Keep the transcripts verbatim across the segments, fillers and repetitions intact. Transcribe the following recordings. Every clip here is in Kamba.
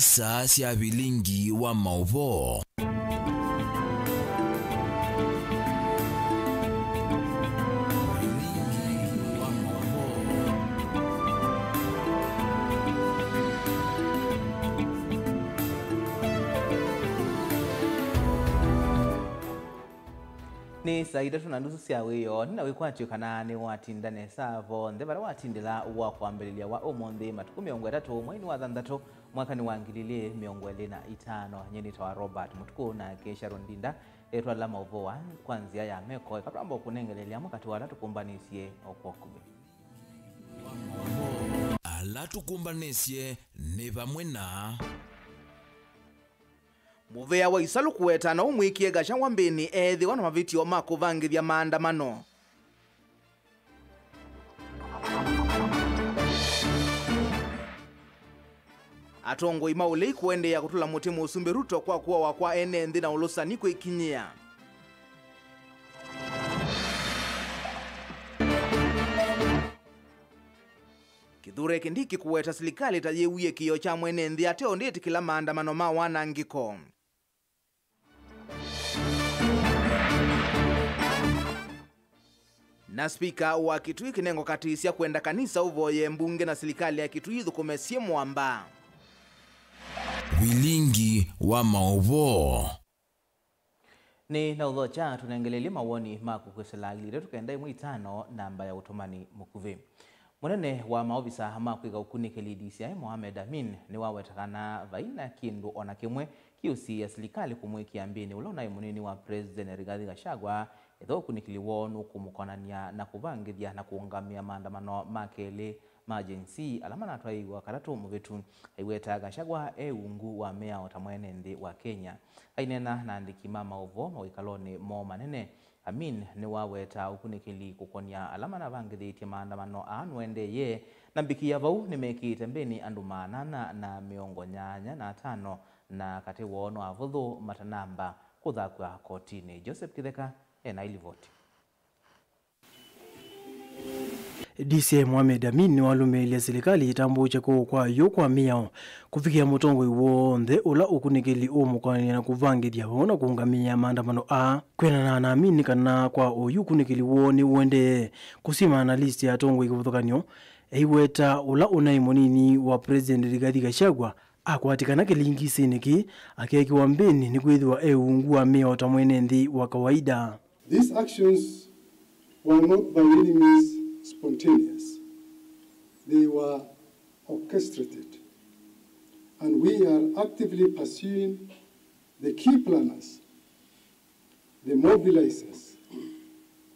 Saa sya vilingi wa maũvoo. Vilingi wa maũvoo. Nĩ saa itatũ na nusu sya wĩoo, nĩ na wĩkwatyo kana nĩwatinda nesa vonthe vala watindĩla wa kwambĩlĩlya wa ũmũnthĩ, matukũ mĩongo ĩtatũ, mweinĩ wa thanthatũ, mwakanĩ wa ngili ilĩ mĩongo ĩlĩ na itano. Nyie nĩtawa Robert Mũtukũ, na kĩsha rũndinda ĩtwala maũvoo kwa nzĩa ya meko, ĩkatwamba kũnengelelya amwe katĩ wa ala tũkũmbanĩsye o kwa ũkuvĩ. Ala tũkũmbanĩsye nĩ vamwe na. Mũvĩa wa Isalu kũweta na ũmwĩkie Gachagua mbĩnĩ ethĩwa na mavĩtyo ma kũvangĩthya maandamano. Atongoi ma ũlei kũendeea kũtũla mũtĩ Mũsumbĩ Ruto kwa kũawa kwa ene nthĩ na ũlũsani kwĩkinyĩa. Kithure Kindiki kũweta silikalĩ ta yĩwie kĩĩo kya mwene nthĩ ate ũndĩtĩkĩla maandamano ma wanangĩko. Na spika wa Kitui Kinengo Katisya kwenda kanisa ũvoye mbunge na silikalĩ ya Kitui ithũkũme syĩ mwamba. Vilingi wa maũvoo. Nĩ na ũthokya tũnengelelye mawoni maku kwĩsĩla ngili itatũ kenda ĩmwe itano namba ya ũtũmani mũkuvĩ. Mũnene wa maovisa ma kwĩka ũkunĩkĩli D C I Mohamed Amin nĩwaweta kana vai na kĩndũ o na kĩmwe kĩũsiĩĩa silikalĩ kũmwĩkĩa mbĩnĩ ũla ũnaĩ mũnini wa President Rigathi Gachagua, ethĩwa ũkunĩkĩli woo nũkũmũkonany'a na kũvangĩthya na kũũngamĩa maandamano ma kelĩ ma Gen Z ala manatwaĩĩw'a katatũ mũvĩtu. Aiweta Gachagua e ungu wa mĩao ta mwene nthĩ wa Kenya. Aineena na andĩki ma maũvoo mawĩkalonĩ moo manene, Amin nĩwaweta ũkunĩkĩli kũkonĩa ala manavangĩthĩtye maandamano aa nũendeeye, na mbikĩa vau nĩmekĩĩte mbĩnĩ andũ maana ana na mĩongo nyanya na atano, na katĩ woo no avũthũ matanamba kũthakw'a kotinĩ. Joseph Kitheka ena ilivoti. D C I Mohamed Amin nĩwalũmĩĩlye silikalĩ ĩtambũũkye kũũ kwa yu kwa mĩao kũvikĩa mũtongoi w'onthe ũla ũkunĩkĩli ũũmũkonany'a na kũvangĩthya vamwe na kũũngamĩa maandamano aa. Kwĩanana na Amin nĩ kana kwa oyu ũkunĩkĩli woo nĩũendee kũsimana na list ya atongoi kĩvathũkany'o, eiweta ũla ũnaĩ mũnini wa President Rigathi Gachagua akwatĩkana kĩlingisinĩ kĩĩ, akeekĩwa mbĩnĩ nĩkwĩthĩwa e ungu wa mĩao ta mwene nthĩ wa kawaida. These actions were not by any means spontaneous. They were orchestrated. And we are actively pursuing the key planners, the mobilizers,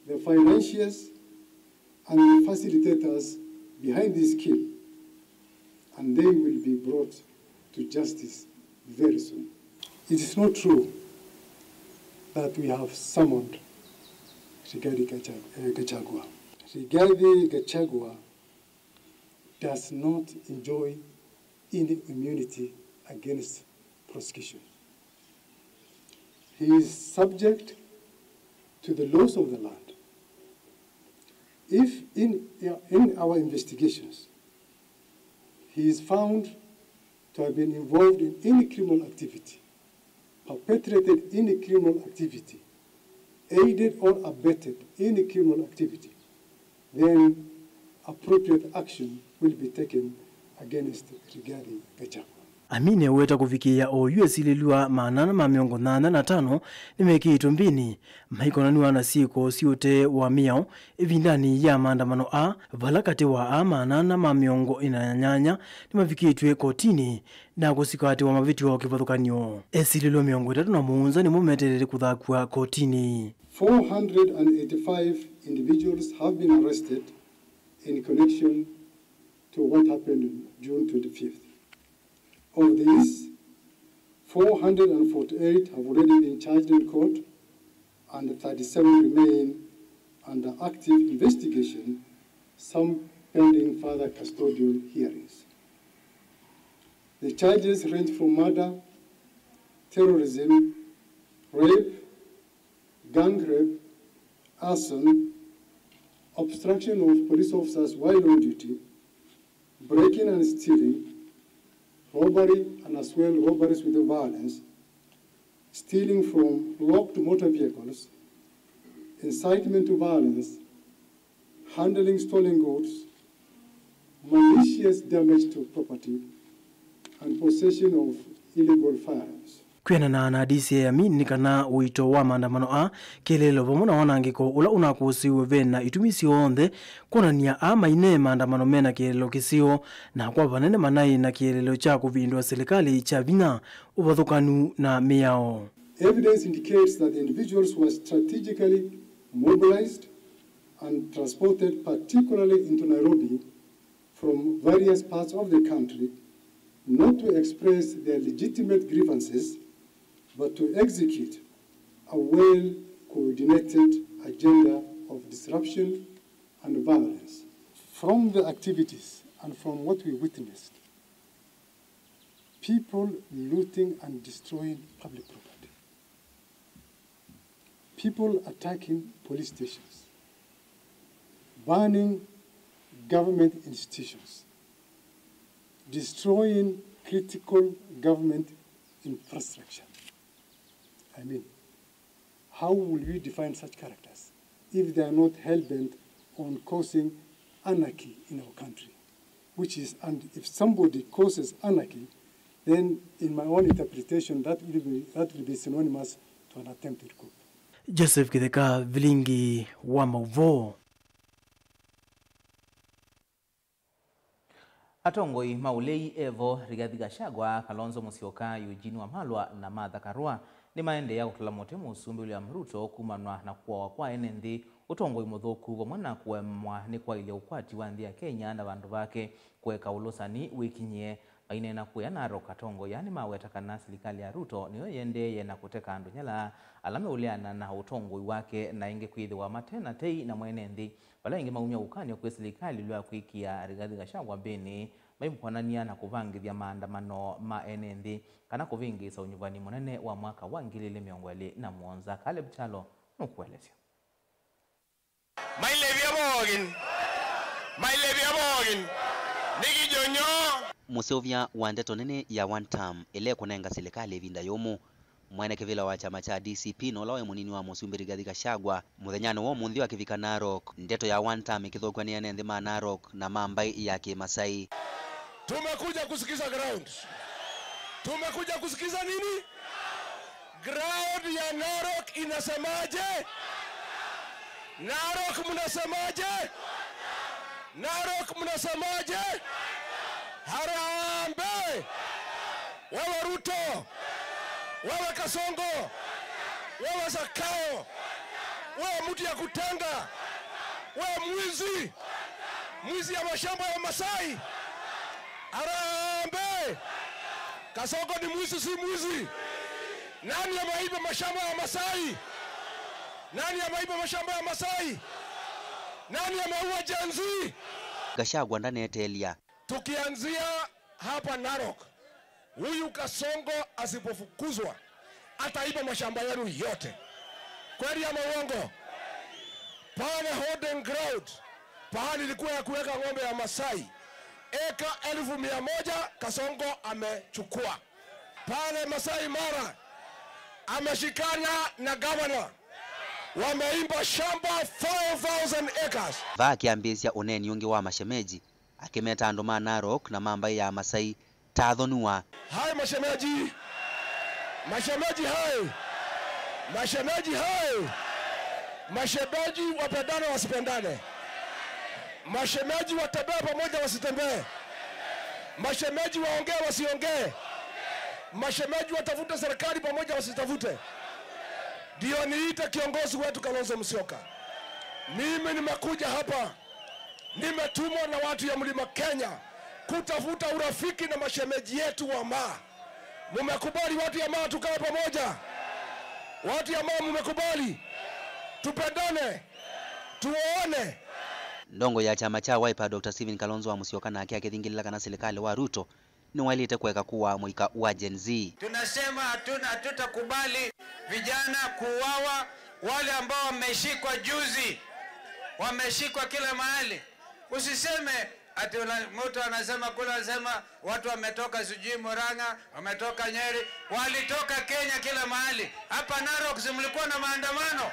the financiers, and the facilitators behind this scheme, and they will be brought to justice very soon. It is not true that we have summoned Rigathi Gacha-, eh, Gachagua. Rigathi Gachagua does not enjoy any immunity against prosecution. He is subject to the laws of the land. If in, in our investigations, he is found to have been involved in any criminal activity, perpetrated any criminal activity, aided or abetted any criminal activity, then appropriate action will be taken against Rigathi Gachagua. Amin eweta kũvikĩĩa oyu esilĩlw'a maana ana ma mĩongo nyanya na atano nĩmekĩĩtwe mbĩnĩ, maikonanw'a na syĩko syĩ ũtee wa mĩao ĩvindanĩ ya maandamano aa, vala katĩ wa aa maana ana ma mĩongo ĩna na nyanya nĩmavikĩtw'e kotinĩ na kũsikatĩwa mavĩtyo kĩvathũkany'o. Esilĩlw'a mĩongo ĩtatũ na mũonza nĩmo meteelete kũthakw'a kotinĩ. Four hundred and eighty-five individuals have been arrested in connection to what happened on June twenty-fifth. Of these, four hundred and forty-eight have already been charged in court and thirty-seven remain under active investigation, some pending further custodial hearings. The charges range from murder, terrorism, rape, gang rape, arson, obstruction of police officers while on duty, breaking and stealing, Robbery and as well robberies with violence, stealing from locked motor vehicles, incitement to violence, handling stolen goods, malicious damage to property, and possession of illegal firearms. Kwĩanana na D C I Amin nĩ kana ũito wa maandamano aa, kĩeleelo vamwe na wanangĩko ũla ũnakũsĩiwe ve na itumi syonthe kwonany'a aa maine maandamano mena kĩeleelo kĩseo, na kwa vanene manaĩ na kĩeleelo kya kũvindũa silikalĩ kya vinya, ũvathũkanu na mĩao. Evidence indicates that the individuals were strategically mobilized and transported particularly into Nairobi from various parts of the country, not to express their legitimate grievances, but to execute a well-coordinated agenda of disruption and violence. From the activities and from what we witnessed, people looting and destroying public property, people attacking police stations, burning government institutions, destroying critical government infrastructure. I mean, how will we define such characters if they are not hell-bent on causing anarchy in our country? Which is, and if somebody causes anarchy, then in my own interpretation, that will be, that will be synonymous to an attempted coup. Joseph Kitheka, Vilingi wa Mauvoo. Atongoi ma ũlei evo Rigathi Gachagua, Kalonzo Musyoka, Eugene Wamalwa na Martha Karua nĩmaendeea kũtũla mũtĩ Mũsumbĩ William Ruto kumanwa na kũawa kwa ene nthĩ, ũtongoi mũthũku, vamwe na kũemwa nĩ kwaĩlya ũkwati wa nthĩ ya Kenya na vandũ vake kũeka ũlũsani wĩkinyĩe. Maineena kũya Narok, atongoi aa nĩmaweta kana silikalĩ ya Ruto nĩyo ĩendeeye na kũteka andũ nyala ala meũleana na ũtongoi wake, na ĩngĩ kwĩthĩwa mate na tei na mwene nthĩ. Vala ĩngĩ maumya ũkany'o kwĩ silikalĩ ĩũlũ wa kwĩkĩa Rigathi Gachagua mbĩnĩ, maimũkonany'a na kũvangĩthya maandamano ma ene nthĩ kana kũvĩngĩĩsa ũnyuvani mũnene wa mwaka wa ngili ilĩ mĩongo ĩlĩ na mũonza. Caleb Kyalo nũkũelesya. Mailevya bogin. Mailevya bogin. Nĩkĩ jonyo? Mũseũvya wa ndeto nene ya One Term ĩla ĩkũnenga silikalĩ ĩvinda yũmũ, mwene kĩvĩla wa kyama kya D C P na ũla waĩ mũnini wa Mũsumbĩ Rigathi Gachagua, mũthenyanĩ wa ũmũnthĩ akĩvika Narok, ndeto ya One Term ĩkĩthũkw'a nĩ ene nthĩ ma Narok na ma mbaĩ ya Kĩmasai. Tumekuja kusikiza ground. Tumekuja kusikiza nini? Ground ya Narok inasemaje? Narok mnasemaje? Narok mnasemaje? Harambee! Wewe Ruto, wewe Kasongo, wewe Zakayo, wewe mtu ya kutenga, wewe mwizi, mwizi ya mashamba ya Masai. Harambee! Kasongo ni mwizi, si mwizi? Nani ameiba mashamba ya Masai? Nani ameiba mashamba ya Masai? Nani ameua Gen Z? Gachagua ndaneteelya. Tukianzia hapa Narok, huyu Kasongo asipofukuzwa, ataiba mashamba yenu yote. Kweli ama uongo? Pale holding ground, pahali ilikuwa ya kuweka ng'ombe ya Masai, eka elfu mia moja Kasongo amechukua. Pale Masai Mara, ameshikana na gavana, wameimba shamba five thousand acres. Vaa akĩambĩĩsya ũneeni ũngĩ wa mashemeji, akĩmeta andũ ma Narok na ma mbaĩ ya Masai ta athonua. Hai mashemeji! Mashemeji hai! Mashemeji hai! Mashemeji wapendane wasipendane. Mashemeji watembee pamoja wasitembee. Mashemeji waongee wasiongee. Mashemeji watafute serikali pamoja wasitafute. Ndio niite kiongozi wetu Kalonzo Musyoka. Mimi nimekuja hapa, nimetumwa na watu ya Mlima Kenya kutafuta urafiki na mashemeji yetu wa Maa. Mumekubali watu ya Maa tukae pamoja? Watu ya Maa mumekubali? Tupendane? Tuoane? Ndongoi ya kyama kya Wiper, Doctor Stephen Kalonzo wa Musyoka, nake akĩthingĩlĩla kana silikalĩ wa Ruto nĩwaĩlĩte kũeka kũaa mũika wa Gen Z. Tunasema hatuna, hatutakubali vijana kuuawa, wale ambao wameshikwa juzi, wameshikwa kila mahali. Usiseme Ati una-, mtu anasema kule, anasema watu wametoka sijui Murang'a, wametoka Nyeri, walitoka Kenya kila mahali. Hapa Narok si mlikuwa na maandamano?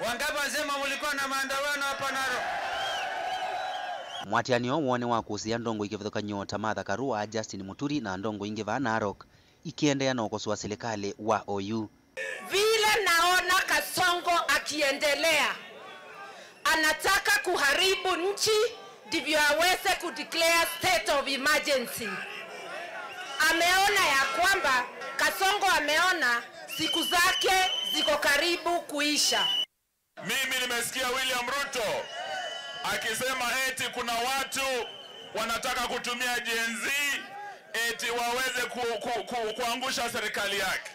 Wangapi wanasema mlikuwa na maandamano hapa Narok? Mwatĩanĩo woo nĩ wa kũsĩĩa ndongoi kĩvathũkany'o ta Martha Karua, Justin Muturi na ndongoi ingĩ vaa Narok, ikĩendeea na ũkosoa silikalĩ wa oyu. Vile naona Kasongo akiendelea, anataka kuharibu nchi ndivyo aweze kudeclare state of emergency. Ameona ya kwamba, Kasongo ameona siku zake ziko karibu kuisha. Mimi nimesikia William Ruto akisema eti kuna watu wanataka kutumia Gen Z eti waweze ku, ku, ku, kuangusha serikali yake.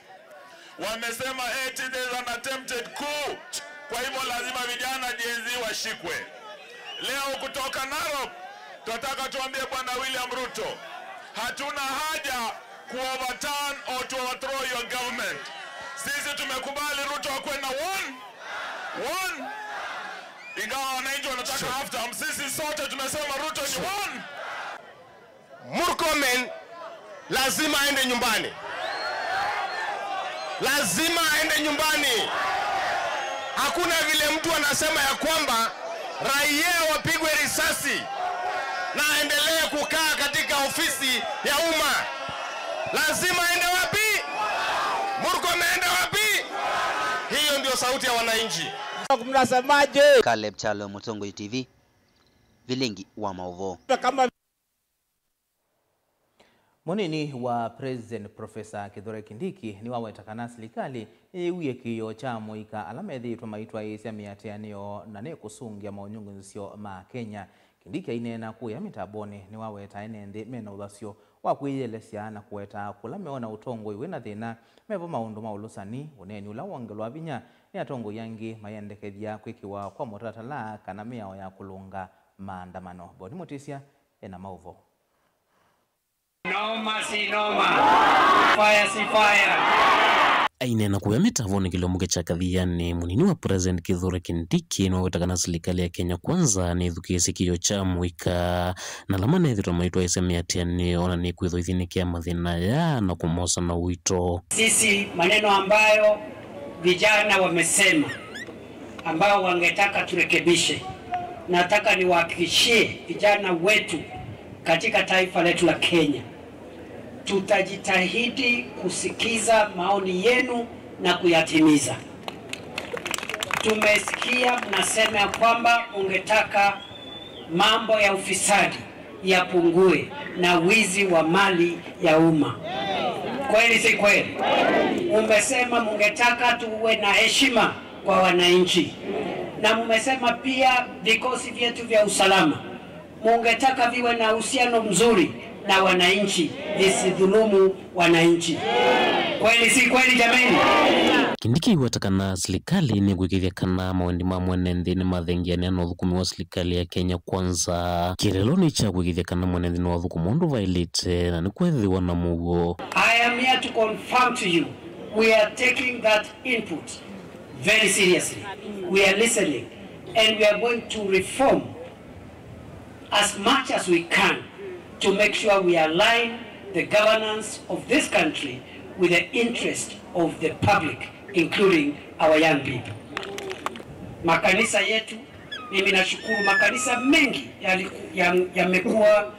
Wamesema eti there is an attempted coup. Kwa hivyo lazima vijana Gen Z washikwe. Leo kutoka Narok, tunataka tuambie Bwana William Ruto, hatuna haja ku overturn or to overthrow your government. Sisi tumekubali Ruto akuwe na one, one. Ingawa wananchi wanataka half term, sisi sote tumesema Ruto ni one. Murkomen lazima aende nyumbani. Lazima aende nyumbani. Hakuna vile mtu anasema ya kwamba raia wapigwe risasi na aendelee kukaa katika ofisi ya umma. Lazima aende wapi? Murkomen aende wapi? Hiyo ndio sauti ya wananchi. Mnasemaje? Caleb Chalo, Mũtongoi T V, vilingi wa maũvoo. Kama Mũnini wa President Professor Kithure Kindiki nĩwaweta kana silikalĩ nĩyĩwie kĩĩo kya amũika ala methĩĩtwe maitwaĩĩsya mĩatĩanĩo na nĩkũsũngĩa maũnyungunyĩsyo ma Kenya. Kindiki aineena kũya mĩtambonĩ nĩwaweta ene nthĩ mena ũthasyo wa kwĩyĩelesya na kũweta kũla meona ũtongoi wĩna thĩna, mevo maũndũ ma ũlũsani, ũneeni ũla wongelwa vinya nĩ atongoi angĩ mayendekethya kwĩkĩwa kwa mũtalatala kana mĩao ya kũlũnga maandamano. Boni Mũtĩsya ena maũvoo. Noma si noma. Fire si fire. Aineena kũya mĩtavonĩ kĩlombo kya Kathiani, mũnini wa President Kithure Kindiki nĩwaweta kana silikalĩ ya Kenya Kwanza nĩthukĩĩsye kĩĩo kya amũika na ala manethĩtwe maitwaĩĩsya mĩatĩanĩo na nĩkwĩthwa ĩthĩnĩkĩa mathĩna aya na kũmosa na ũito. Sisi, maneno ambayo vijana wamesema ambao wangetaka turekebishe, nataka niwahakikishie vijana wetu katika taifa letu la Kenya, tutajitahidi kusikiza maoni yenu na kuyatimiza. Tumesikia mnasema ya kwamba mungetaka mambo ya ufisadi yapungue na wizi wa mali ya umma. Kweli si kweli? Umesema mungetaka tuwe na heshima kwa wananchi, na mumesema pia vikosi vyetu vya usalama mungetaka viwe na uhusiano mzuri na wananchi, visidhulumu wananchi. Kweli si kweli, jameni? Kindiki aiweta kana silikalĩ nĩkwĩkĩthya kana mawendi ma mwene nthĩ nĩmathengeanĩa na ũthũkũmi wa silikalĩ ya Kenya Kwanza kĩeleelonĩ kya kwĩkĩthya kana mwene nthĩ nĩwathũkũma ũndũ vaĩlĩte na nĩkwethĩwa na mũuo. I am here to confirm to you, we are taking that input very seriously. We are listening and we are going to reform as much as we can to make sure we align the governance of this country with the interest of the public, including our young people. Makanisa yetu, mimi nashukuru makanisa mengi yaliku-, ya, yamekuwa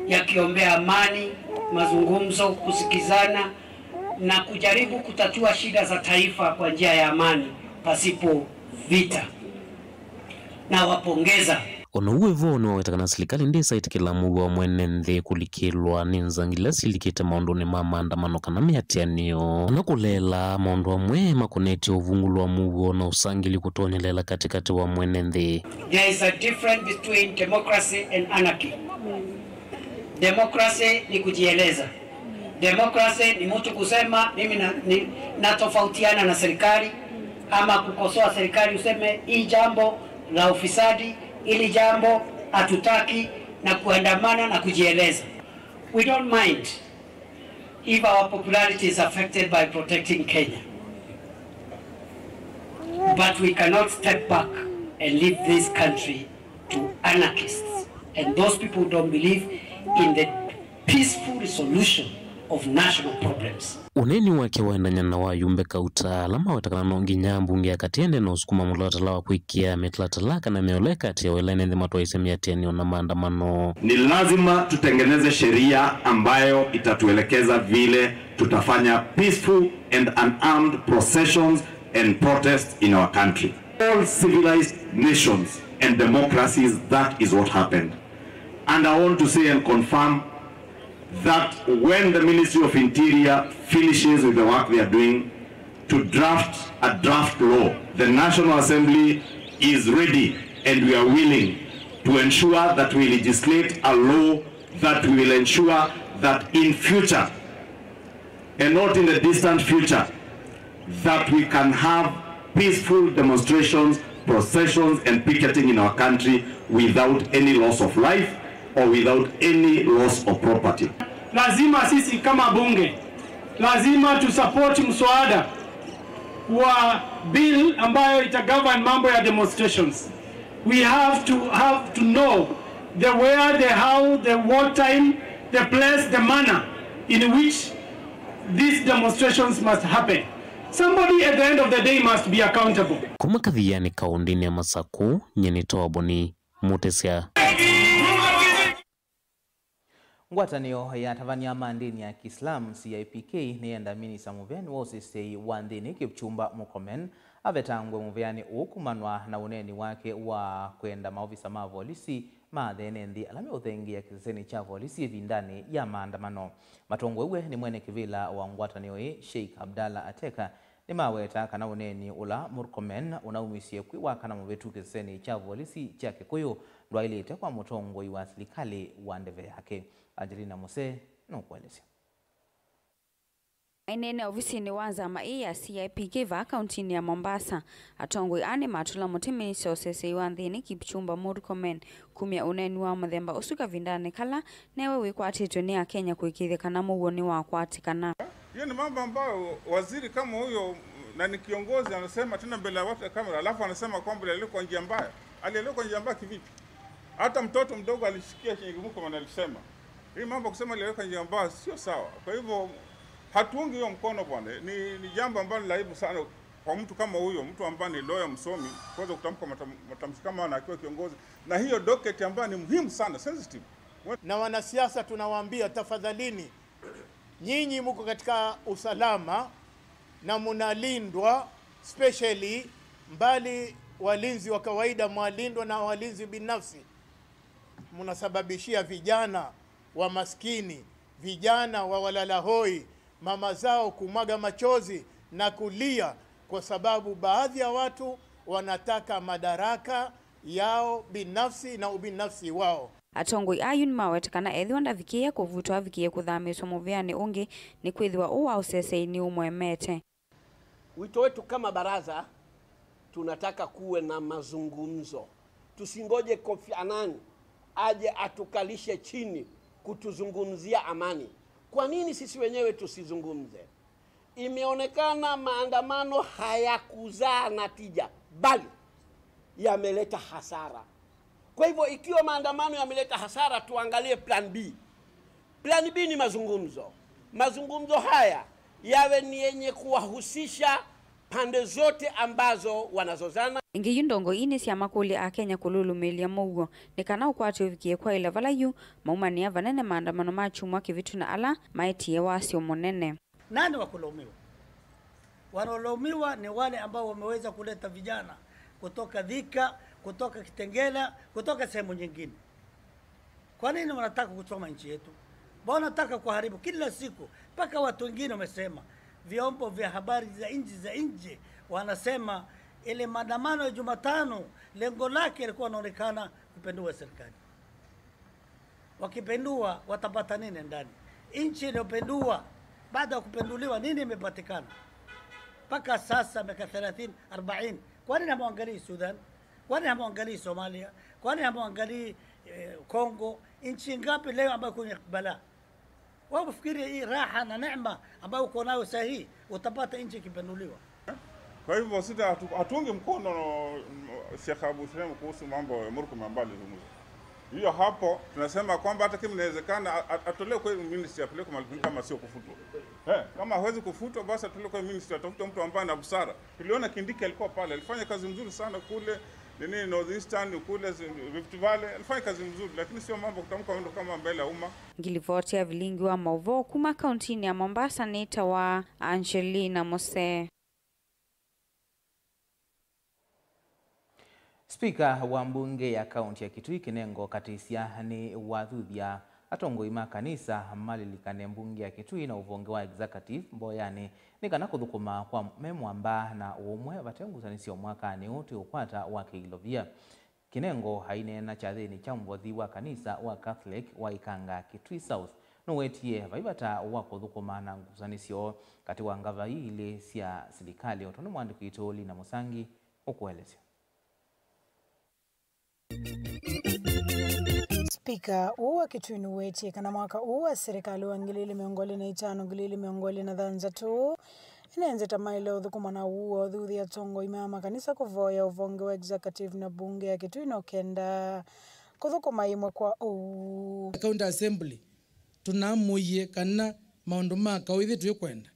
yakiombea amani, mazungumzo, kusikizana na kujaribu kutatua shida za taifa kwa njia ya amani pasipo vita. Nawapongeza. O na ũu wĩ vo, nĩwaweta kana silikalĩ ndĩsaĩtĩkĩla mũuo wa mwene nthĩ kũlikĩlwa nĩ nzangili ila silikĩte maũndũnĩ ma maandamano kana mĩatĩanĩo, kana kũleela maũndũ amwe makonetye ũvungũlo wa mũuo na ũsangili kũtonyelela katĩkatĩ wa mwene nthĩ. There is a difference between democracy and anarchy. Democracy ni kujieleza. Democracy ni mtu kusema, "Mimi na, ni, natofautiana na serikali," ama kukosoa serikali, useme, "Hii jambo la ufisadi, hili jambo hatutaki," na kuandamana na kujieleza. We don't mind if our popularity is affected by protecting Kenya. But we cannot step back and leave this country to anarchists. And those people who don't believe in the peaceful resolution of national problems. Ũneeni wake waendany'a na wa ayumbe kauta ala maweta kana no nginya mbunge ya katĩ ĩendee na ũsukuma mũtalatala wa kwĩkĩa mĩtalatala kana mĩoleka ĩkatĩĩawa ĩla ene nthĩ matwaĩĩsye mĩatĩanĩo na maandamano. Ni lazima tutengeneze sheria ambayo itatuelekeza vile tutafanya peaceful and unarmed processions and protests in our country. All civilized nations and democracies, that is what happened. And I want to say and confirm that when the Ministry of Interior finishes with the work they are doing to draft a draft law, the National Assembly is ready and we are willing to ensure that we legislate a law that will ensure that in future, and not in the distant future, that we can have peaceful demonstrations, processions, and picketing in our country without any loss of life or without any loss of property. Lazima sisi kama bunge, lazima tusupport mswada wa bill ambayo itagovern mambo ya demonstrations. We have to have to know the where, the how, the what time, the place, the manner in which these demonstrations must happen. Somebody at the end of the day must be accountable. Kuma Kathiani kaũndĩnĩ ya Masaku, nyie nĩ Toboni Mutesya. Ngwatanĩo ya atavany'a ma ndĩni ya Kĩislamu, C I P K, nĩyenda minista mũveani wa ũseseĩ wa nthĩnĩ Kipchumba Murkomen avetangwe mũveani ũũ kumanwa na ũneeni wake wa kwenda maovisa ma volisi matheene nthĩ ala meũthengeea kĩsesenĩ kya volisi ĩvindanĩ ya maandamano. Matongoew'e nĩ mwene kĩvĩla wa ngwatanĩo ĩĩ, Sheikh Abdallah Ateka, nĩmaweta kana ũneeni ũla Murkomen ũnaumisye kwĩ wa kana mũvĩtu kĩsesenĩ kya volisi kya Kikuyu ndwaĩlĩte kwa mũtongoi wa silikalĩ wa ndeve yake. Angelina Musee nũkũelesya. Maineene ovisinĩ wa nzama ĩĩ ya C I P K vaa kauntinĩ ya Mombasa, atongoi aa nĩmatũla mũtĩ minista ũseseĩ wa nthĩnĩ Kipchumba Murkomen kumya ũneeni wa mũthemba ũsu kavindanĩ kala newe wĩkwatĩtwe nĩ Akenya kũĩkĩĩthya kana mũuo nĩwakwatĩkana. Hiyo ni mambo ambayo waziri kama huyo, na ni kiongozi, anasema tena mbele ya watu ya kamera, alafu anasema kwamba alielekwa kwa njia mbaya. Alielekwa kwa njia mbaya kivipi? Hata mtoto mdogo alisikia chenye Murkomen alisema. Hii mambo kusema alielekwa kwa njia mbaya sio sawa. Kwa hivyo, hatuungi hiyo mkono bwana. Ni, ni jambo ambalo la aibu sana kwa mtu kama huyo, mtu ambaye ni lawyer msomi, kuweza kutamka matam-, matamshi kama haya akiwa kiongozi. Na hiyo docket ambayo ni muhimu sana, sensitive. Na wanasiasa tunawaambia, tafadhalini, nyinyi mko katika usalama na munalindwa, specially mbali walinzi wa kawaida, mwalindwa na walinzi binafsi. Mnasababishia vijana wa maskini, vijana wa walala hoi, mama zao kumwaga machozi na kulia kwa sababu baadhi ya watu wanataka madaraka yao binafsi na ubinafsi wao. Atongoi ayu nĩmaweta kana ethĩwa ndavikĩĩe kũvutwa avikĩĩe kũthamĩĩswa mũvĩanĩ ũngĩ, nĩkwĩthĩwa ũũ wa ũseseĩ nĩũmũemete. Wito wetu kama baraza, tunataka kuwe na mazungumzo. Tusingoje Kofi Annan aje atukalishe chini kutuzungumzia amani. Kwa nini sisi wenyewe tusizungumze? Imeonekana maandamano hayakuzaa natija, bali yameleta hasara. Kwa hivyo, ikiwa maandamano yameleta hasara, tuangalie plan B. Plan B ni mazungumzo. Mazungumzo haya yawe ni yenye kuwahusisha pande zote ambazo wanazozana. Ĩngĩ yu ndongoi ii nĩsyamakũlya Akenya kũlũlũmĩĩlya mũuo nĩ kana ũkwate ũvikĩe kwaĩla vala yu maumanĩa vanene maandamano ma kyumwa kĩvĩtu na ala maetie wasyo mũnene. Nani wa kulaumiwa? Wanaolaumiwa ni wale ambao wameweza kuleta vijana kutoka Thika, kutoka Kitengela, kutoka sehemu nyingine. Kwa nini wanataka kuchoma nchi yetu? Mbona wanataka kuharibu kila siku? Mpaka watu wengine wamesema, vyombo vya habari za nchi za nje wanasema ile maandamano ya Jumatano, lengo lake ilikuwa wanaonekana kupindua serikali. Wakipindua, watapata nini ndani? Nchi iliyopindua, baada ya kupinduliwa, nini imepatikana? Mpaka sasa, miaka thelathini, arobaini. Kwani hamwangalii Sudan? Kwani hamwangalii Somalia? Kwani hamwangalii, eh, Congo? Nchi ngapi leo ambayo kwenye balaa? Wewe ufikiri hii raha na neema ambayo uko nayo saa hii, utapata nchi ikipinduliwa? Kwa hivyo sita hatu-, hatuungi mkono, mm, Sheikh Abu Shurem kuhusu mambo ya Murkomen ambayo alizungumza. Hiyo hapo tunasema kwamba hata kama inawezekana, a-, a-, atolewe kwa ministry, apelekwe mahali kama sio kufutwa. Eh, kama hawezi kufutwa, basi atolewe kwa ministry, atafute mtu ambaye ana busara. Tuliona Kindiki alikuwa pale, alifanya kazi mzuri sana kule, nini, North Eastern, kule Rift Valley, alifanya kazi mzuri, lakini sio mambo kutamka mambo kama mbele ya umma. Ngilivoti ya vilingi wa mauvoo kuma kauntinĩ ya Mombasa nĩtawa Angelina Mose. Spika wa mbunge ya kaunti ya Kitui, Kinengo Katisya, nĩ wathuthya atongoi ma kanisa malilikane mbunge ya Kitui na ũvonge wa executive mboyanĩ nĩ kana kũthũkũma kwa me mwamba na ũmwe vate ngusanĩsyo mwakanĩ ũũ twĩ ũkwata wa kĩilovia. Kinengo aineena kyathĩnĩ kya mũvothi wa kanisa wa Catholic wa Ikanga Kitui South, nũwetie vai vata wa kũthũkũma na ngusanĩsyo katĩ wa ngava ii ilĩ sya silikalĩ, o tondũ mwandĩki witũ Lina Mũsangi ũkũelesya. Spika ũũ wa Kitui nũwetie kana mwaka ũũ wa silikalĩ wa ngili ili mĩongo ĩlĩ na itano, ngili ili mĩongo ĩlĩ na thanthatũ, ĩnenzeta maĩle ũthũkũma na ũu wa ũthuthya atongoi ma makanisa kũvoya ũvonge wa executive na mbunge ya Kitui no kenda kũthũkũma ĩmwe kwa ũu. County Assembly, tũnamũie kana maũndũ ma kaũ ithyĩ twĩkwenda.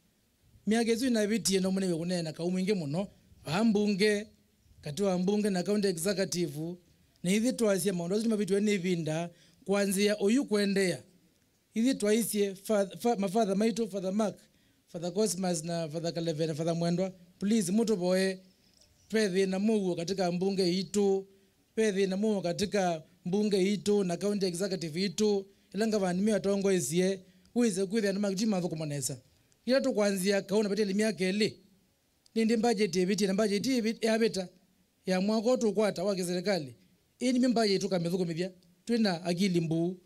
Myaka ĩsu ĩnavĩtie no mũnĩwe kũneena kaũ mwingĩ mũno vaa mbunge, katĩ wa mbunge na county executive, na ithyĩ twasya maũndũ asu nĩmavĩtwe nĩ ĩvinda kwanzĩa ũyu kũendeea. Ithyĩ twaisye fa-, fa-, mafather maitũ, Father Mark, Father Cosmas na Father Kaleve na Father Mwendwa, please mũtũvoye, ve thĩna mũuo katika mbunge itũ, ve thĩna mũuo katika mbunge itũ na county executive itũ, ĩla ngavana nĩmĩatongoesye, wĩse kwĩthĩa andũ ma Kitui mathũkũma nesa. Ĩla tũkwanzĩa kaũ na vatelĩ myaka ĩlĩ, nĩndĩ mbajeti ĩvĩtie na mbajeti ĩvĩ-, yavĩta ya mwaka ũũ tũkwata wa kĩsilikalĩ, ĩĩ nĩmyo mbajeti tũkamĩthũkũmĩthya twĩ na akili mbuu.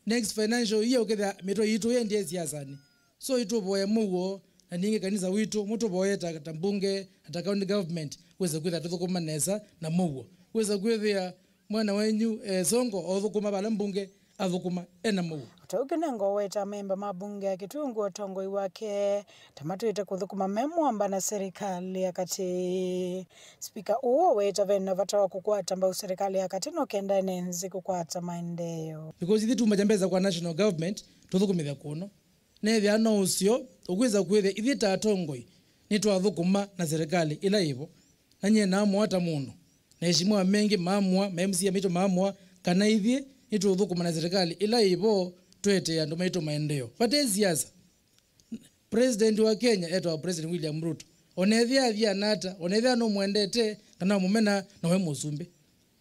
Next financial year ũkethĩa mĩtwe yitũ yendie siasanĩ. So itũvoye mũuo, na ningĩ kanisa witũ mũtũvoye ta, ta mbunge, ta county government, wĩse kwĩthĩa tũthũkũma nesa na mũuo. Wĩse kwĩthĩa mwana wenyu, eh, Sonko othũkũma vala mbunge athũkũma ena mũuo. O ta ũu Kinengo weta amemba ma mbunge ya Kitui ũngĩ ũtongoi wake ta matwĩte kũthũkũma me mwamba na serikali ya katĩ. Spika ũũ aweta ve na vata wa kũkwata mbau serikali ya katĩ no kenda ene nzĩ kũkwata maendeeo. Because ithyĩ tumakya mbesa kwa national government tũthũkũmĩthya kũno. Nethĩa no ũseo ũkwĩsa kwĩthĩa ithyĩ ta atongoi nĩtwathũkũma na serikali ĩla yĩvo. Na nyie naamũa ta mũndũ, na eshimiwa mengĩ maamũa, ma M C A maitũ maamũa, kana ithyĩ nĩtũũthũkũma na serikali ĩla yĩvo tũetee andũ maitũ maendeeo. Vate siasa. President wa Kenya etawa President William Ruto. Onethĩa athiana ata, onethĩa nũmwendete kana ũmũmena, nowe mũsumbĩ.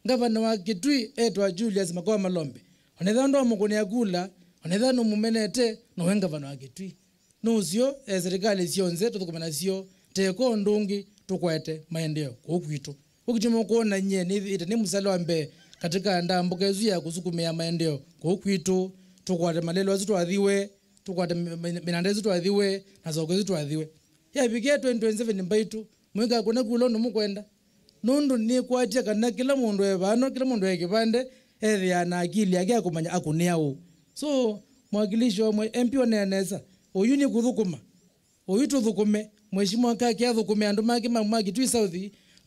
Ngavana wa Kitui etawa Julius Makoa Malombe. Onethĩa ndwamũkũnĩa kula, onethĩa nũmũmenete, nowe ngavana wa Kitui. Nũseo, eh, serikali syonthe tũthũkũme nasyo, teko ũndũ ũngĩ tũkwete maendeeo kũu kwitũ. Ũkitimo kwona nyie nĩthĩĩte nĩ mũsale wa mbee katika ndambũka ĩsu ya kũsukumĩa maendeeo kũu kwitũ, tũkwate malelũ asu twathiwe, tũkwate mi-, mi-, mĩnanda ĩsu twathiwe, na soko ĩsu twathiwe. Yavikie twenty twenty-seven mbaitũ, mũikakũne kula ũndũ mũkwenda. Nũndũ nĩkwatya kana kĩla mũndũ e vano, kĩla mũndũ e kĩvande, ethĩaa na akili yake ya kũmanya akũnĩa ũũ. So, mwakilishi wa mwe-, M P onea nesa, ũyu nĩ kũthũkũma. Ũyu tũthũkũme. Mheshimiwa Kaki athũkũme andũ make ma, ma Kitui South.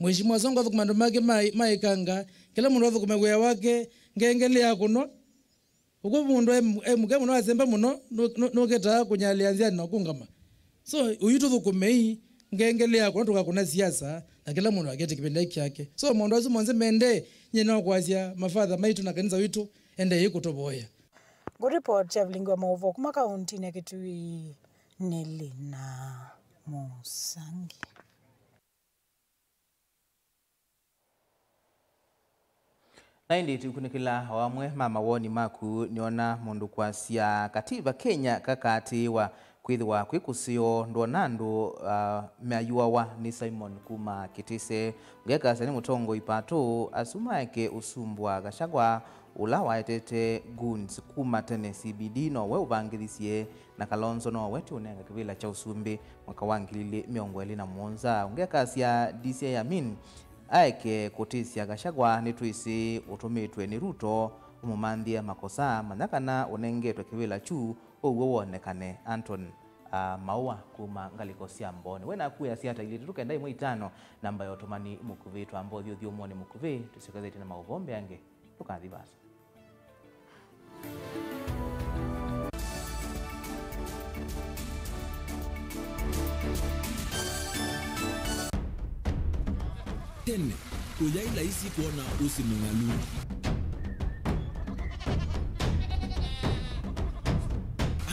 Mheshimiwa Sonko athũkũme andũ make ma, ma Ikanga. Kĩla mũndũ athũkũme wĩa wake, ngengele ya kũnwa. Ũkw'o mũndũ e, e mũke mũno, asemba mũno, nũ-, nũ-, nũketaa kũnyalĩa nzĩanĩ na ũkũngama. So, ũyu tũthũkũmei, ngengele ya kũna tũkakũna siasa, na kĩla mũndũ akete kĩvĩndai kyake. So, maũndũ asu monthe mende, nyie no kwasya mafather maitũ na kanisa witũ, endei kũtũvoya. Ngũripoti ya vilingi wa maũvoo kuma kauntinĩ ya Kitui nĩ Lina Mũsangi. Na ĩndĩ tũkunĩkĩla o amwe ma mawoni maku, nĩona mũndũ kwasya, Katiba Kenya kakaatĩĩwa kwĩthĩwa kwĩ kũseo, ndwona andũ, ah, mayũawa. Nĩ Simon kuma Kĩtĩse. Ngekasya nĩ mũtongoi patũ, asu maeke ũsumbwa Gachagua ũla waetete goons kuma tene. C B D nowe ũvangĩthisye na Kalonzo nowe ti ũnenga kĩvĩla kya ũsumbĩ mwaka wa ngili ilĩ mĩongo ĩlĩ na mũonza. Ũngekasya D C I Amin aeke kũtĩsya Gachagua, nĩtwĩsĩ ũtũmĩtwe nĩ Ruto ũmũmanthĩe makosa, manya kana ũnengetwe kĩvĩla kyu ũw'o wonekane. Anton, ah, Maua kuma ngalĩko sya Mbooni. We naku wĩasya ata? Ilĩ tũtũ kenda ĩmwe itano, namba ya ũtũmani mũkuvĩ. Twamba ũthi ũthyũmũonĩ mũkuvĩ, tũsyokethĩtye na maũvoo mbeange. Ndũkathi vaasa. Ene, kũyaĩ laisi kwona ũsĩ mũng'alu.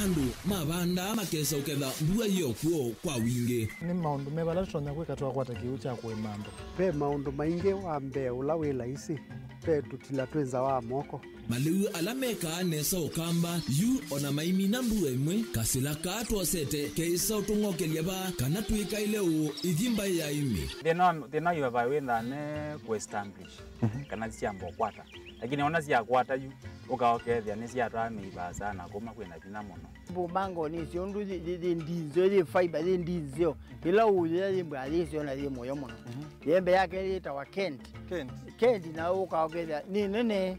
Andũ mavandaa makesa ũketha mbua yĩ o kw'o kwa wingĩ. Nĩ maũndũ meva ala tũtonya kwĩka twakwata kĩw'ũ kya kũĩma andũ? Ve maũndũ maingĩ. Wa mbee ũla wĩ laisi, ve tũtila twĩ nza wa moko. Malĩu ala mekaa nesa Ũkamba yu o na maimina mbua ĩmwe, kasĩla kaa twosete keĩsa ũtũng'okelya vaa kana twĩkaĩle ũũ ĩthi mbaĩ ya ĩmĩ. Thĩna wa, thĩna wa ivava wĩthaa ne kũ establish, mhm, kana syamba ũkwata. Lakini ona syakwata yu, ũka ũkethĩa nĩsyatwaa mĩi vaasa na kuma kwĩna vinya mũno. Mbumbango nĩsyo ũndũ yĩ, yĩ, yĩ ndinzeo, yĩ fiber, yĩ ndinzeo. Ĩla ũyĩa yĩ mbaa yĩsyo na yĩ mũyo mũno. Mhm. Yembe yake yĩtawa Kent. Kent. Kent na ũka ũkethĩa nĩ nene.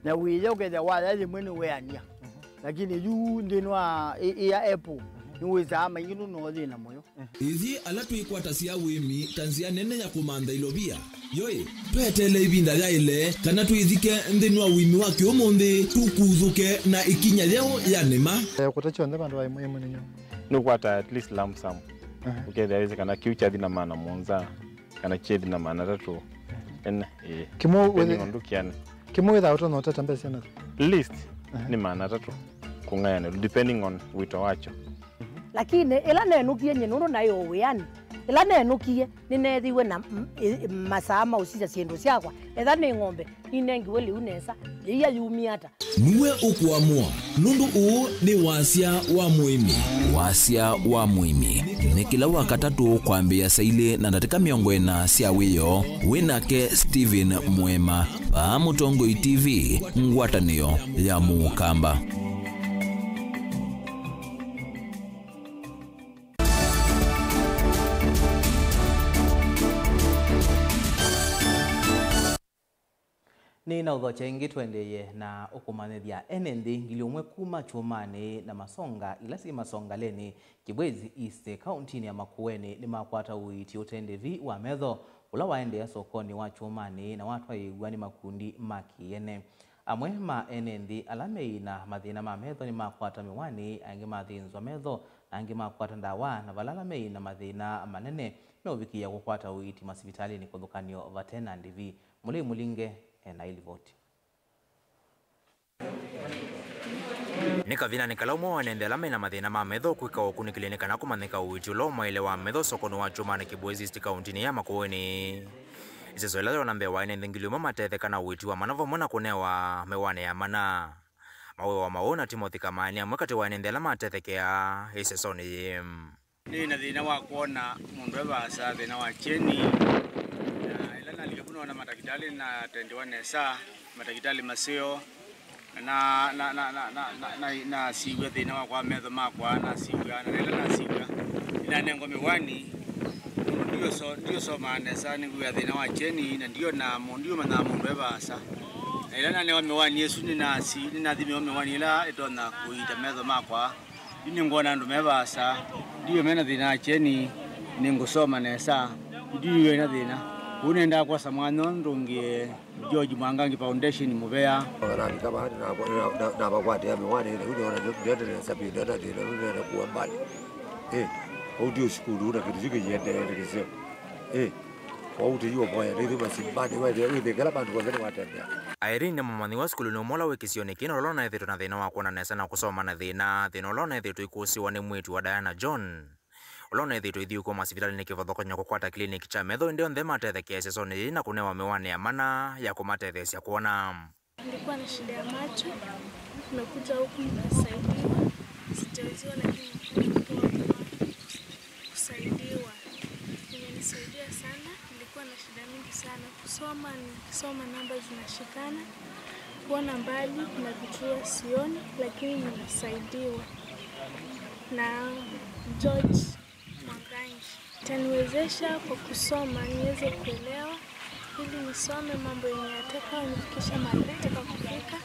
Na wĩya ũkethĩa waya yĩmwe nĩ weania. Mhm. Lakini yu nthĩnĩ wa ĩ, ĩ ya apple, mhm, nĩ wĩsaa maingĩ nũno thĩna mũyo. Ithyĩ ala twĩkwatasya ũĩmi ta nzĩa nene ya kũmantha ilovia, yoĩ, tweteele ĩvinda yaĩle kana twĩthike nthĩnĩ wa ũĩmi wa kĩũmũnthĩ, tũkuthũke na ĩkinya yeũ ya nĩma. Eh, kũta kyonthe vandũ va ĩmwe ĩmwe nĩ nyoo. Nĩũkwata at least lump sum. Aha. Ũkethĩa wĩsĩ kana kĩu kyathi na maana mũonza, kana kyethi na maana atatũ. Ene, ĩĩ. Kĩmwe depending wĩthĩ-, on ndũkĩane. Kĩmwe wĩthaa ũtonya ũtata mbesa na? Least, aha, nĩ maana atatũ kũng'ayanĩlwa, depending on wĩto wakyo. Lakini ĩla nenũkie nyie, nũndũ naĩ o wĩanĩ, ĩla nenũkie, nĩneethiwe na m-, ĩ-, masaa ma ũsisya syĩndũ syakwa. Etha nĩ ng'ombe, ninengiwe lĩu nesa, yĩia yumie ata? Nue ũkũamũa, nũndũ ũũ nĩ wasya wa mũĩmi. Wasya wa mũĩmi nĩ kĩla Wakatatũ kwambĩĩa saa ilĩ na ndatĩka mĩongo ĩna sya wĩoo. Wĩ nake Stephen Mwema, vaa Mũtongoi T V, ngwatanĩo ya Mũkamba. Nĩnaũthokya ĩngĩ tũendeeye na ũkũmanyĩthya ene nthĩ ngili ũmwe kuma kyũmanĩ na masonga ila syĩ masongaleni Kibwezi East, kauntinĩ ya Makueni nĩmakwata ũiiti ũte ndĩvi wa metho ũla waendea sokonĩ wa kyũmanĩ na watwaĩĩw'a nĩ makundi ma kĩene. Amwe ma ene nthĩ ala meĩ na mathĩna ma metho nĩmakwata mĩwani, angĩ mathĩnzwa metho, na angĩ makwata ndawa, na vala ala meĩ na mathĩna manene meũvikĩĩa kũkwata ũiiti masivitalĩnĩ kũthũkanĩo vate na ndĩvi. Mũlei Mũlinge e na ĩlivoti. Nĩ kavindanĩ kala ũmwe wa ene nthĩ ala me na mathĩna ma metho kwĩka ũkunĩkĩli nĩ kana kũmanyĩka ũiiti ũla ũmaĩle wa metho sokonĩ wa kyũmanĩ Kibwezi East kauntinĩ ya Makueni. Ĩseso ĩla yona mbee wa ene nthĩ ngili ũmwe matetheka na ũiiti wa mana vamwe na kũnewa mĩwani ya mana. Mawĩwa Maũũ na Timothy Kamani amwe katĩ wa ene nthĩ ala matethekea ĩsesonĩ yĩĩ. Nĩ na thĩna wa kwona mũndũ e vaasa, thĩna wa kyeni, na ĩla nalika vu noona matakĩtalĩ natendiwa nesa, matakĩtalĩ maseo, na, na, na, nasiw'a thĩna wakwa wa metho makwa, nasiw'a, na ĩla nasiw'a, nĩnanengwa mĩwani, nũndũ ndiũso-, ndiũsomaa nesa, nĩw'aa thĩna wa kyeni, na ndiona mũ-, ndiũmanyaa mũndũ e vaasa. Na ĩla nanewa mĩwani ĩsu, nĩnasi-, nĩnathimiwe mĩwani ĩla ĩtonya kũiita metho makwa. Yu nĩngwona andũ me vaasa, ndiwe me na thĩna wa kyeni, nĩngũsoma nesa, ndiwe na thĩna. Ũu nendaa kwosa mwanya ũndũngĩe George Mwangangi Foundation mũvea. Navika vaa, navakwatĩa mĩwani, na yu nĩona ndĩendelee sabini na thĩna, yu nĩenda kuwa mbali. Eh, ũu ndio sukulu, na kĩndũ kĩu kĩiendelee nĩ kĩseo. Eh. Kwa ũtei ũvoya nĩthi masimbanĩ wethĩa wĩthĩkĩla vandũ vonthe nĩwatembea. Irene nĩ mũmanyĩw'a sukulunĩ ũmwe ũla wĩ kĩsionĩ kĩĩ, na ũla ũnaĩthĩtwe na thĩna wa kwona nesa na kũsoma na thĩna, thĩna ũla ũnaĩthĩtwe ikũsĩwa nĩ mwĩĩtu wa Diana John, ũla ũnaĩthĩtwe ithiũkũa masivitalĩnĩ kĩvathũkany'o kũkwata kĩlinĩki kya metho, ĩndĩ onthe matethekea ĩsesonĩ yĩĩ na kũnewa mĩwani ya mana ya kũmatetheesya kwona. Nilikuwa na shida ya macho, nimekuja huku nikasaidiwa, sijauziwa lakini nimekuja kupewa huduma, kusaidiwa. Imenisaidia sana, nilikuwa na shida mingi sana. Kusoma, nikisoma namba zinashikana, kuona mbali kuna vitu huwa sioni, lakini nimesaidiwa na George Mwangangi. Itaniwezesha kwa kusoma niweze kuelewa, ili nisome mambo yenye nataka nifikishe mahali nataka kufika.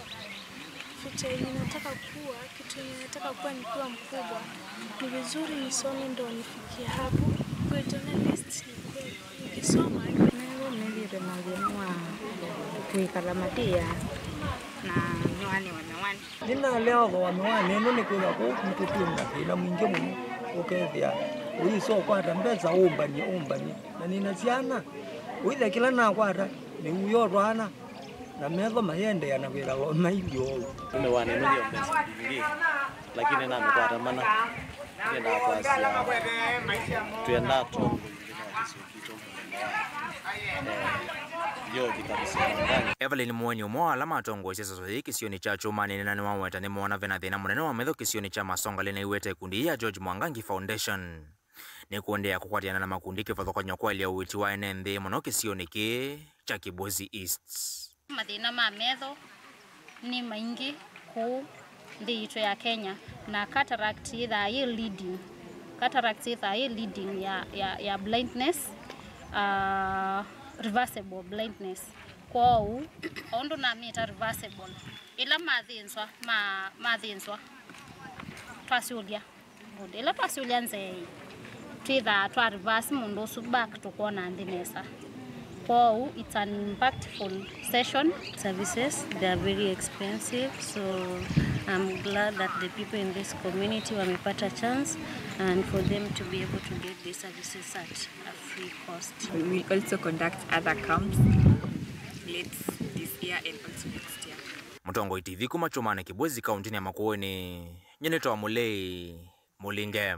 Future yenye nataka kuwa, kitu yenye nataka kuwa nikiwa mkubwa, ni vizuri nisome ndo nifikie hapo. Kwa journalist nikuwe nikisoma. Nĩw'o nĩthĩte na thĩna wa kwĩkala matĩa na nĩwanewa mĩwani. Nĩnalea ũthooa mĩwani ĩno nĩkwĩthĩwa kũu kwitũ twĩ na thĩna mwingĩ mũno, ũkethĩa ũyĩsa ũkwata mbesa ũmbany'e, ũmbany'e, na nĩ na syana, Ũithe kĩla nakwata, mĩu yotwaana, na metho mayĩendeea na kwĩkala o mailyĩ oou. Nĩwanenũthie mbesa mbingĩ, lakini namĩkwata mana. Nĩendaa kwasya, twendaa tongoi. Evelyn Mueni, ũmwe wa ala matongoesye sesũ yĩĩ kĩsionĩ kya Kyũmanĩ, nĩna nĩwaweta nĩmoona vena thĩna mũnene wa metho kĩsionĩ kya Masongalĩ na aiweta ikundi yĩĩ ya George Mwangangi Foundation. Nĩkũendeea kũkwatĩana na makundi kĩvathũkany'o kwaĩlya ũiiti wa ene nthĩ mũno kĩsionĩ kĩĩ kya Kibwezi East. Mathĩna ma metho nĩ maingĩ kũu nthĩ yitũ ya Kenya, na cataract yĩthaa yĩ leading, cataract yĩthaa yĩ leading ya, ya, ya blindness, uh, reversible blindness. Kwoou, o ũndũ namĩta reversible, ĩla mathĩnzwa, ma, mathĩnzwa, twasũlya. Good. Ĩla twasũlya nzĩa ĩĩ, twĩthaa twa reverse mũndũ ũsu back tũkwona nthĩ nesa. Kwoou, it's an impactful session. Services, they are very expensive, so I'm glad that the people in this community wamepata chance and for them to be able to get these services at a free cost. We will also conduct other camps late this year and also next year. Mũtongoi T V kuma Kyũmanĩ Kibwezi, kaũntĩnĩ ya Makueni, nyie nĩtawa Mũlei Mũlinge.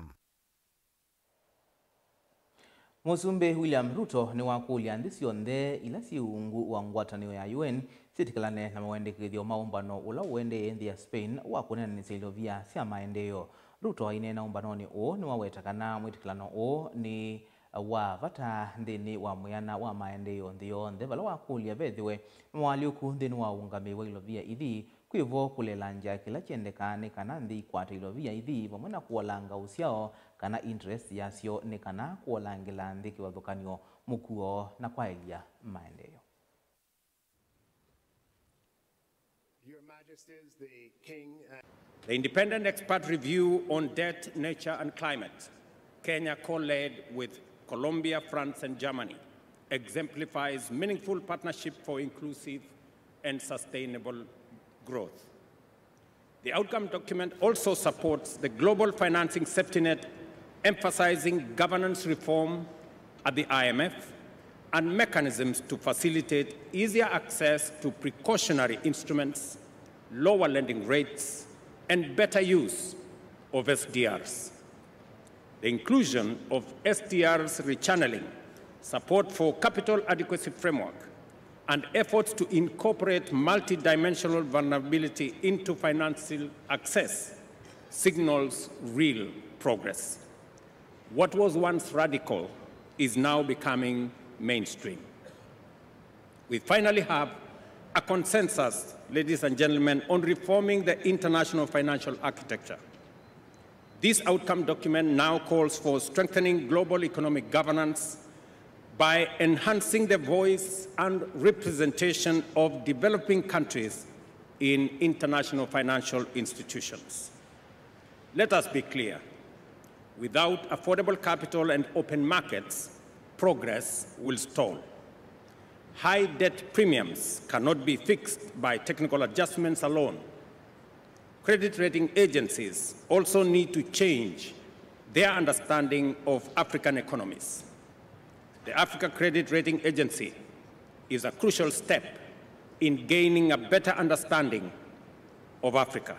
Mũsumbĩ William Ruto nĩwakũlya nthĩ syonthe ila syĩ ungu wa ngwatanĩo ya U N syĩtĩkĩlane na mawendekethyo ma ũmbano ũla ũendee nthĩ ya Spain wa kũneenanĩsya ilovia sya maendeeo. Ruto aineena ũmbanonĩ ũũ nĩwaweta kana mwĩtĩkĩlano ũũ nĩ wa vata nthĩnĩ wa mwĩana wa maendeeo nthĩ yonthe, vala wakũlya vethĩwe na moalyũku nthĩnĩ wa ũũngamĩi wa ilovia ithi, kwĩ vo kũlelangya kĩla kyendekaa nĩ kana nthĩ ikwate ilovia ithi, vamwe na kũolanga ũsyao kana interest yasyo, nĩ kana kũolangĩla nthĩ kĩvathũkany'o, mũkuo, na kwaĩlya maendeeo. Your Majesties, the King, uh, The Independent Expert Review on Debt, Nature and Climate, Kenya co-led with Colombia, France, and Germany, exemplifies meaningful partnership for inclusive and sustainable growth. The outcome document also supports the global financing safety net, emphasizing governance reform at the I M F and mechanisms to facilitate easier access to precautionary instruments, lower lending rates, and better use of S D Rs. The inclusion of S D Rs rechanneling, support for capital adequacy framework, and efforts to incorporate multidimensional vulnerability into financial access signals real progress. What was once radical is now becoming mainstream. We finally have a consensus, ladies and gentlemen, on reforming the international financial architecture. This outcome document now calls for strengthening global economic governance by enhancing the voice and representation of developing countries in international financial institutions. Let us be clear. Without affordable capital and open markets, progress will stall. High debt premiums cannot be fixed by technical adjustments alone. Credit rating agencies also need to change their understanding of African economies. The Africa Credit Rating Agency is a crucial step in gaining a better understanding of Africa.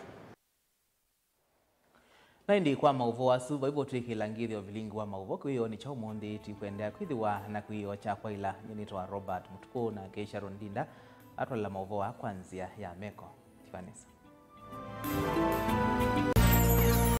Na ĩndĩ kwa maũvoo asu, vai vo twĩkĩla ngĩthyo vilingi wa maũvoo kwĩyoonĩ kya ũmũnthĩ, tũikũendeea kwĩthĩwa na kwĩyoo kya kwaĩla. Nyie nĩtawa Robert Mũtukũ, nake Sharon Ndinda atwaĩla maũvoo aa kwa nzĩa ya meko. Tikanesa.